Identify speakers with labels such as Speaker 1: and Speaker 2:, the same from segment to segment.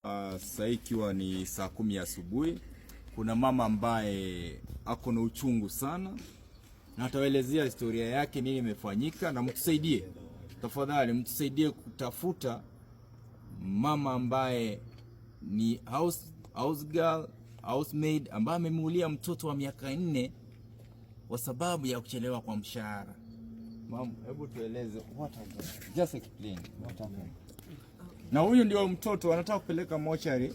Speaker 1: Sasa ikiwa ni saa 10 asubuhi, kuna mama ambaye ako na uchungu sana na ataelezea historia yake, nini imefanyika, na mtusaidie tafadhali, mtusaidie kutafuta mama ambaye ni house girl, housemaid ambaye amemuulia mtoto wa miaka 4 kwa sababu ya kuchelewa kwa mshahara. Mama, hebu tueleze what happened. Just explain what happened. Na huyu ndio mtoto anataka kupeleka mochari.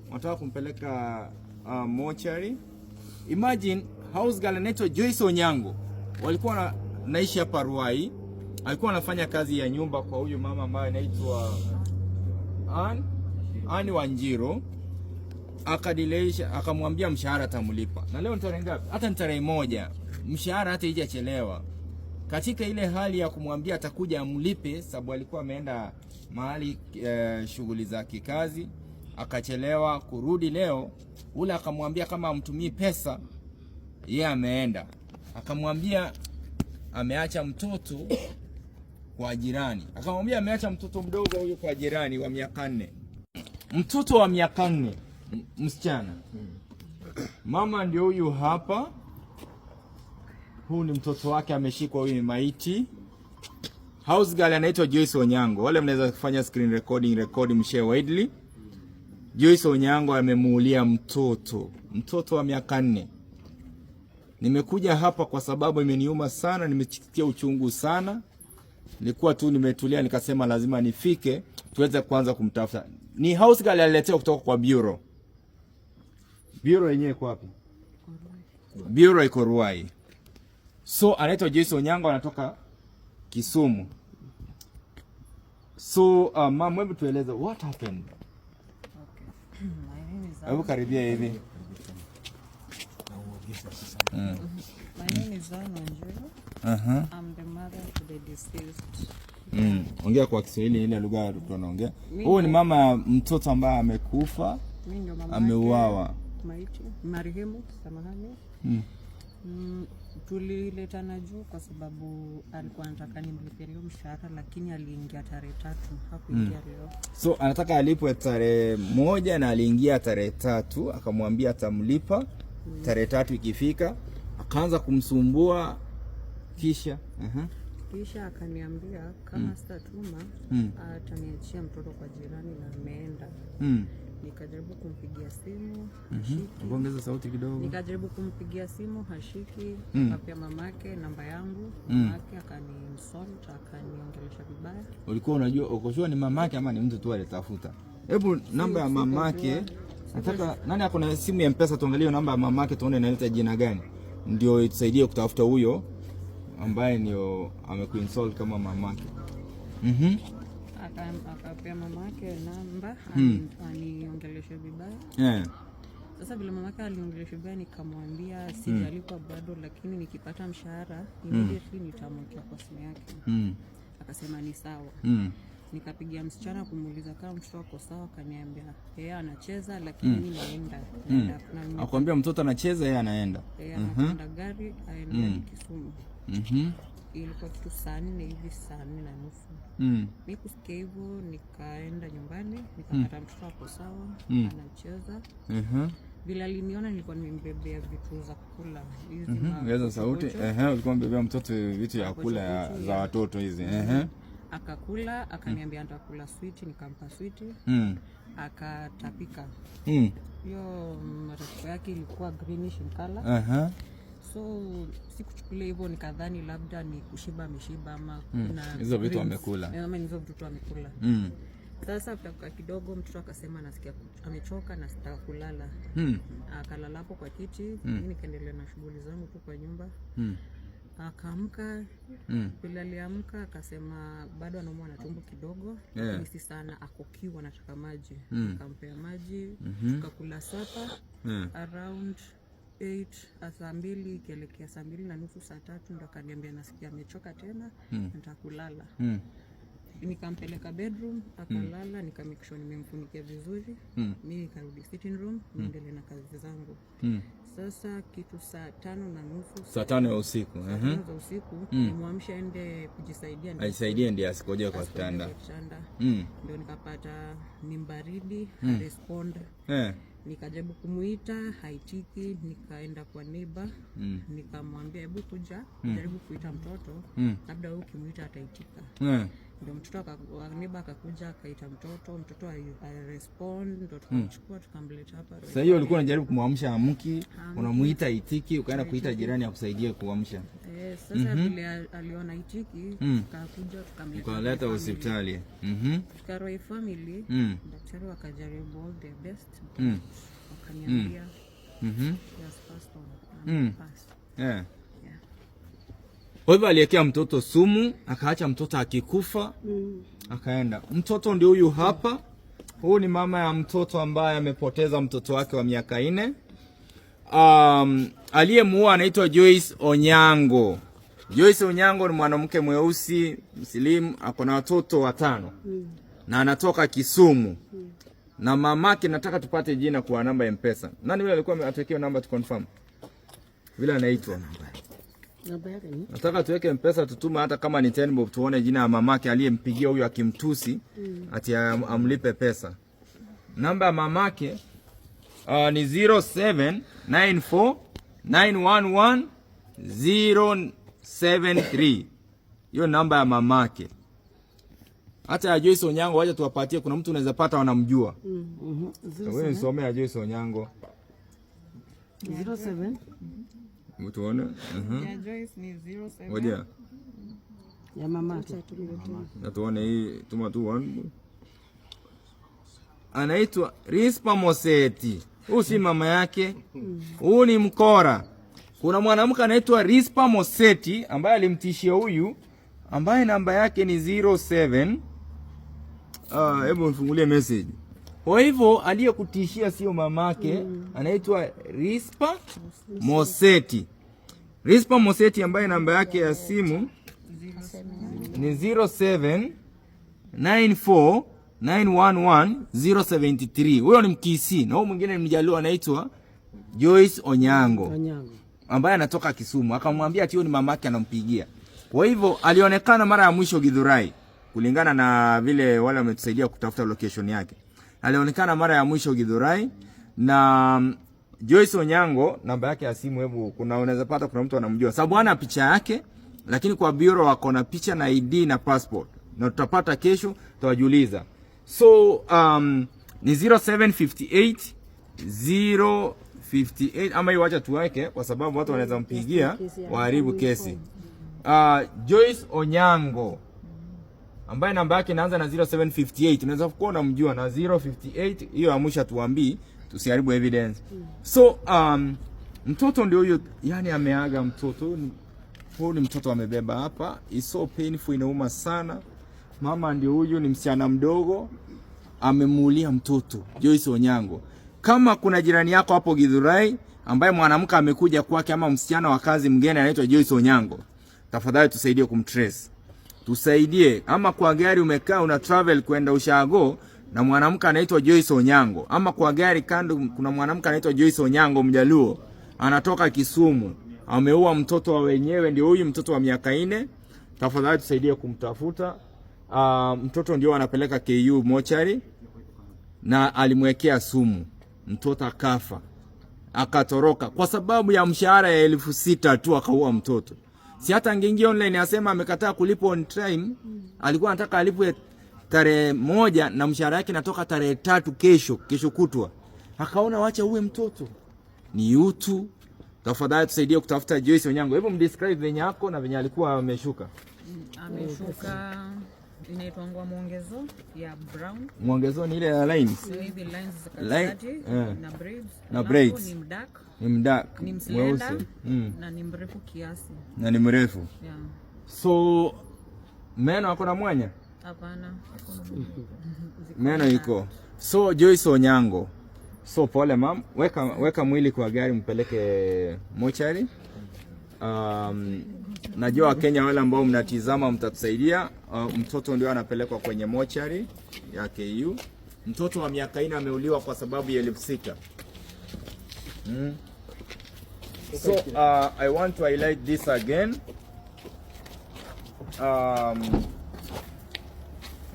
Speaker 1: Wanataka kumpeleka mochari. Imagine, house girl anaitwa Joyce Onyango. Walikuwa naishi hapa Ruai. Alikuwa anafanya kazi ya nyumba kwa huyu mama ambaye anaitwa Ann Wanjiru. Akadileisha, akamwambia mshahara atamlipa. Na leo ni tarehe ngapi? Hata ni tarehe 1. Mshahara hata haijachelewa. Katika ile hali ya kumwambia atakuja amlipe, sababu alikuwa ameenda mahali shughuli za kikazi, akachelewa kurudi leo. Ule akamwambia kama amtumii pesa, yeye ameenda. Akamwambia ameacha mtoto kwa jirani, akamwambia ameacha mtoto mdogo huyo kwa jirani wa miaka 4, mtoto wa miaka 4, msichana. Mama ndio huyu hapa. Huu ni mtoto wake ameshikwa, huyu ni maiti. House girl anaitwa Joyce Onyango. Wale mnaweza kufanya screen recording, record, mshare widely. Joyce Onyango amemuulia mtoto, mtoto wa miaka 4. Nimekuja hapa kwa sababu imeniuma sana, nimesikia uchungu sana. Nilikuwa tu nimetulia, nikasema lazima nifike tuweze kuanza kumtafuta. Ni house girl aliletewa kutoka kwa bureau. Bureau yenyewe iko wapi? Bureau iko Ruai. So anaitwa Joyce Onyango, anatoka Kisumu. So ma'am, hebu tueleze what happened.
Speaker 2: Okay. My name is
Speaker 1: Hebu karibia hivi.
Speaker 2: My name is Anne Wanjiru. I'm the mother to the deceased.
Speaker 1: Ongea kwa Kiswahili, ile lugha tunaongea.
Speaker 2: Mimi-
Speaker 1: Huyu ni mama mtoto ambaye amekufa,
Speaker 2: Mimi ndio mama
Speaker 1: ameuawa.
Speaker 2: yake maiti, marehemu, samahani. Tuliletana juu kwa sababu alikuwa anataka nimlipe leo mshahara, lakini aliingia tarehe 3, hakuingia leo.
Speaker 1: So anataka alipwe tarehe 1 na aliingia tarehe 3, akamwambia atamlipa tarehe 3 ikifika, akaanza kumsumbua kisha
Speaker 2: Kisha akaniambia kama sitatuma ataniachia mtoto kwa jirani na ameenda. Nikajaribu kumpigia simu, hashiki.
Speaker 1: Ongeza sauti kidogo.
Speaker 2: Nikajaribu kumpigia simu, hashiki. Akapea mamake namba yangu, mamake akaniinsult, akaniongelesha vibaya.
Speaker 1: Ulikuwa unajua, uko sure ni mamake ama ni mtu tu alitafuta? Hebu namba ya mamake. Nataka nani ako na simu ya Mpesa, tuangalie namba ya mamake tuone inaleta jina gani, ndio itusaidie kutafuta huyo ambaye ndio amekuinsult kama mamake.
Speaker 2: Akapea mamake namba aniongeleshe vibaya. Sasa vile mamake aliongelesha vibaya, nikamwambia sijalipwa bado, lakini nikipata mshahara immediately nitamwekea kwa simu yake. Akasema ni sawa. Nikapigia msichana kumuuliza kama mtoto ako sawa, akaniambia yeye anacheza, lakini mi naenda.
Speaker 1: Akwambia mtoto anacheza, yeye anaenda.
Speaker 2: Yeye anapanda gari aende hadi Kisumu. Ilikuwa kitu saa 4 hivi, saa 4:30. Mi kusikia hivyo nikaenda nyumbani, nikapata mtoto ako sawa, anacheza. Vile aliniona, nilikuwa nimembebea vitu za kukula hizi
Speaker 1: Ongeza sauti.
Speaker 2: mapochopocho.
Speaker 1: Ehe, ulikuwa mbebea mtoto vitu ya kula
Speaker 2: Mapochopocho,
Speaker 1: za
Speaker 2: yeah.
Speaker 1: watoto hizi.
Speaker 2: Akakula, akaniambia nitakula switi, nikampa switi, akatapika. Hiyo matapiko yake ilikuwa greenish in color. So sikuchukulia hivyo, nikadhani labda ni kushiba ameshiba ama kuna
Speaker 1: Hizo vitu
Speaker 2: greens.
Speaker 1: amekula.
Speaker 2: Eh, ama ni hizo vitu amekula. Sasa after kidogo mtoto akasema anasikia amechoka na sitaka kulala. Akalala hapo kwa kiti. Mi nikaendelea na shughuli zangu tu kwa nyumba. Akaamka. Vile aliamka akasema bado anaumwa na tumbo kidogo, lakini si sana, ako kiu, anataka maji. Nikampea maji, tukakula supper. Around 8, saa 2 ikielekea saa 2:30, saa 3, ndo akaniambia nasikia amechoka tena, nataka kulala. Nikampeleka bedroom akalala, nika make sure nimemfunikia vizuri. Mi nikarudi sitting room niendelee na kazi zangu. Sasa kitu saa 5:30,
Speaker 1: Saa 5 ya usiku.
Speaker 2: saa 5 za usiku, nimwamsha ende kujisaidia ndio
Speaker 1: Ajisaidie ndiye asikojoe kwa
Speaker 2: asikojoe
Speaker 1: kitanda.
Speaker 2: kwa kitanda. Ndio nikapata ni mbaridi, respond. Nikajaribu kumuita, haitiki. Nikaenda kwa neighbor, nikamwambia, "Hebu kuja jaribu kuita mtoto, labda wewe ukimuita ataitika." Ndio mtoto neighbor akakuja akaita mtoto, mtoto respond, ndo tukamchukua tukamleta hapa.
Speaker 1: Sasa hiyo ulikuwa unajaribu kumwamsha amki, unamuita itiki, ukaenda kuita jirani akusaidie kuamsha.
Speaker 2: Eh, sasa vile aliona itiki, tukakuja tukamleta
Speaker 1: Ukaleta
Speaker 2: Roy Family.
Speaker 1: hospitali.
Speaker 2: Fika Roy Family, daktari wakajaribu all their best, wakaniambia he has passed on. Passed.
Speaker 1: Eh.
Speaker 2: Yeah.
Speaker 1: Kwa hivyo aliwekea mtoto sumu, akaacha mtoto akikufa, akaenda. Mtoto ndio huyu hapa. Huyu ni mama ya mtoto ambaye amepoteza mtoto wake wa miaka 4. Aliyemuua anaitwa Joyce Onyango. Joyce Onyango ni mwanamke mweusi msilimu, ako na watoto watano na anatoka Kisumu. Na mamake nataka tupate jina kwa namba ya M-Pesa. Nani yule alikuwa atuwekee namba tu confirm? Vile anaitwa.
Speaker 3: Namba yake ni
Speaker 1: Nataka tuweke mpesa tutume hata kama ni 10 bob tuone jina ya mamake aliyempigia huyu akimtusi ati amlipe pesa. Namba ya mamake ni 0794 911 073. Hiyo namba ya mamake. Hata ya Joyce Onyango wacha tuwapatie, kuna mtu unaweza pata wanamjua. Wewe nisomee ya Joyce Onyango.
Speaker 3: 07
Speaker 1: Tuone.
Speaker 2: Ya Joyce ni 07
Speaker 1: Ngoja.
Speaker 3: Ya mamake.
Speaker 1: Na tuone hii, tuma tu one. Anaitwa Rispa Moseti. Huyu si mama yake. Huyu ni mkora. Kuna mwanamke anaitwa Rispa Moseti ambaye alimtishia huyu, ambaye namba yake ni 07. Ah, hebu mfungulie message. Kwa hivyo aliyekutishia sio mamake, anaitwa Rispa Moseti. Rispa Moseti ambaye namba yake ya simu ni 07 94 911 073. Huyo ni Mkisii na huyo mwingine ni Mjaluo anaitwa Joyce Onyango
Speaker 3: Onyango.
Speaker 1: Ambaye anatoka Kisumu. Akamwambia ati huyo ni mamake anampigia. Kwa hivyo alionekana mara ya mwisho Githurai, kulingana na vile wale wametusaidia kutafuta location yake. Alionekana mara ya mwisho Githurai na Joyce Onyango, namba yake ya simu, hebu kuna unaweza pata kuna mtu anamjua. Sababu hana picha yake, lakini kwa bureau wako na picha na ID na passport. Na tutapata kesho tutawajuliza. So ni 0758 058, ama hiyo wacha tuweke kwa sababu watu wanaweza mpigia waharibu kesi. Joyce Onyango ambaye namba yake inaanza na 0758, unaweza kuwa unamjua na 058 hiyo ya mwisho tuambii, tusiharibu evidence. So mtoto ndio huyo, yani ameaga mtoto. Huyu ni mtoto amebeba hapa. It's so painful, inauma sana. Mama ndio huyu, ni msichana mdogo amemuulia mtoto Joyce Onyango. Kama kuna jirani yako hapo Githurai ambaye mwanamke amekuja kwake ama msichana wa kazi mgeni anaitwa Joyce Onyango, tafadhali tusaidie kumtrace, tusaidie. Ama kwa gari umekaa una travel kwenda ushago na mwanamke anaitwa Joyce Onyango, ama kwa gari kando kuna mwanamke anaitwa Joyce Onyango Mjaluo, anatoka Kisumu, ameua mtoto wa wenyewe, ndio huyu mtoto wa miaka 4. Tafadhali tusaidie kumtafuta. Mtoto ndio anapeleka KU mochari na alimwekea sumu, mtoto akafa, akatoroka kwa sababu ya mshahara ya 6,000 tu, akaua mtoto. Si hata angeingia online asema amekataa kulipwa on time, alikuwa anataka alipwe tarehe 1 na mshahara yake natoka tarehe 3, kesho, kesho kutwa, akaona wacha uwe mtoto ni utu. Tafadhali tusaidie kutafuta Joyce Onyango. Hebu mdescribe venye yako na venye alikuwa ameshuka.
Speaker 2: Ameshuka inaitwangwa mwongezo ya brown.
Speaker 1: Mwongezo ni ile ya lines.
Speaker 2: So hizi lines za katikati na braids.
Speaker 1: Na
Speaker 2: Alafu
Speaker 1: braids.
Speaker 2: Ni mdark,
Speaker 1: Ni mdark,
Speaker 2: ni mslender
Speaker 1: mweusi.
Speaker 2: Na ni mrefu kiasi.
Speaker 1: Na ni mrefu.
Speaker 2: Yeah.
Speaker 1: So meno ako na mwanya?
Speaker 2: Hapana.
Speaker 1: Meno iko. So Joyce Onyango. So pole mam, weka, weka mwili kwa gari mpeleke mochari. Najua Wakenya wale ambao mnatizama mtatusaidia. Mtoto ndio anapelekwa kwenye mochari ya KU. Mtoto wa miaka 4 ameuliwa kwa sababu ya 6,000. So I want to highlight this again.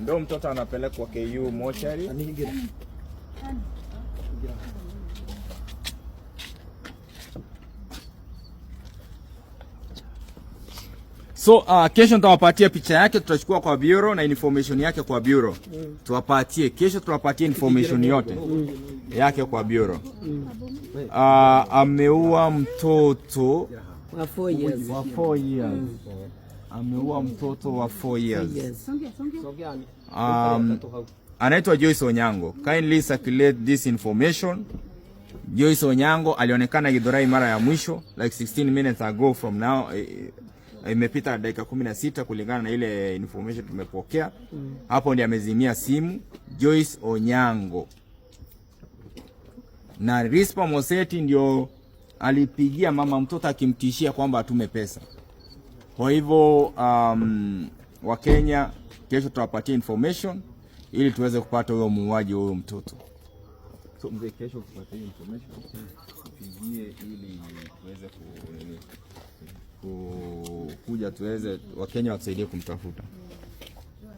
Speaker 1: Ndo mtoto anapelekwa KU mochari. So kesho nitawapatia picha yake, tutachukua kwa bureau na information yake kwa bureau. Tuwapatie kesho, tuwapatie information yote yake kwa bureau. Ameua mtoto
Speaker 3: Wa 4 years.
Speaker 1: wa 4 years. Ameua mtoto wa 4 years.
Speaker 3: Yes.
Speaker 1: Anaitwa Joyce Onyango. Kindly circulate this information. Joyce Onyango alionekana Githurai mara ya mwisho like 16 minutes ago from now. Imepita dakika 16 kulingana na ile information tumepokea. Hapo ndiye amezimia simu Joyce Onyango. Na Rispa Moseti ndio alipigia mama mtoto akimtishia kwamba atume pesa. Kwa hivyo Wakenya, kesho tutawapatia information ili tuweze kupata huyo muuaji wa huyo mtoto. So mzee, kesho ukipatia information tupigie ili tuweze ku, nini, kuja tuweze Wakenya watusaidie kumtafuta.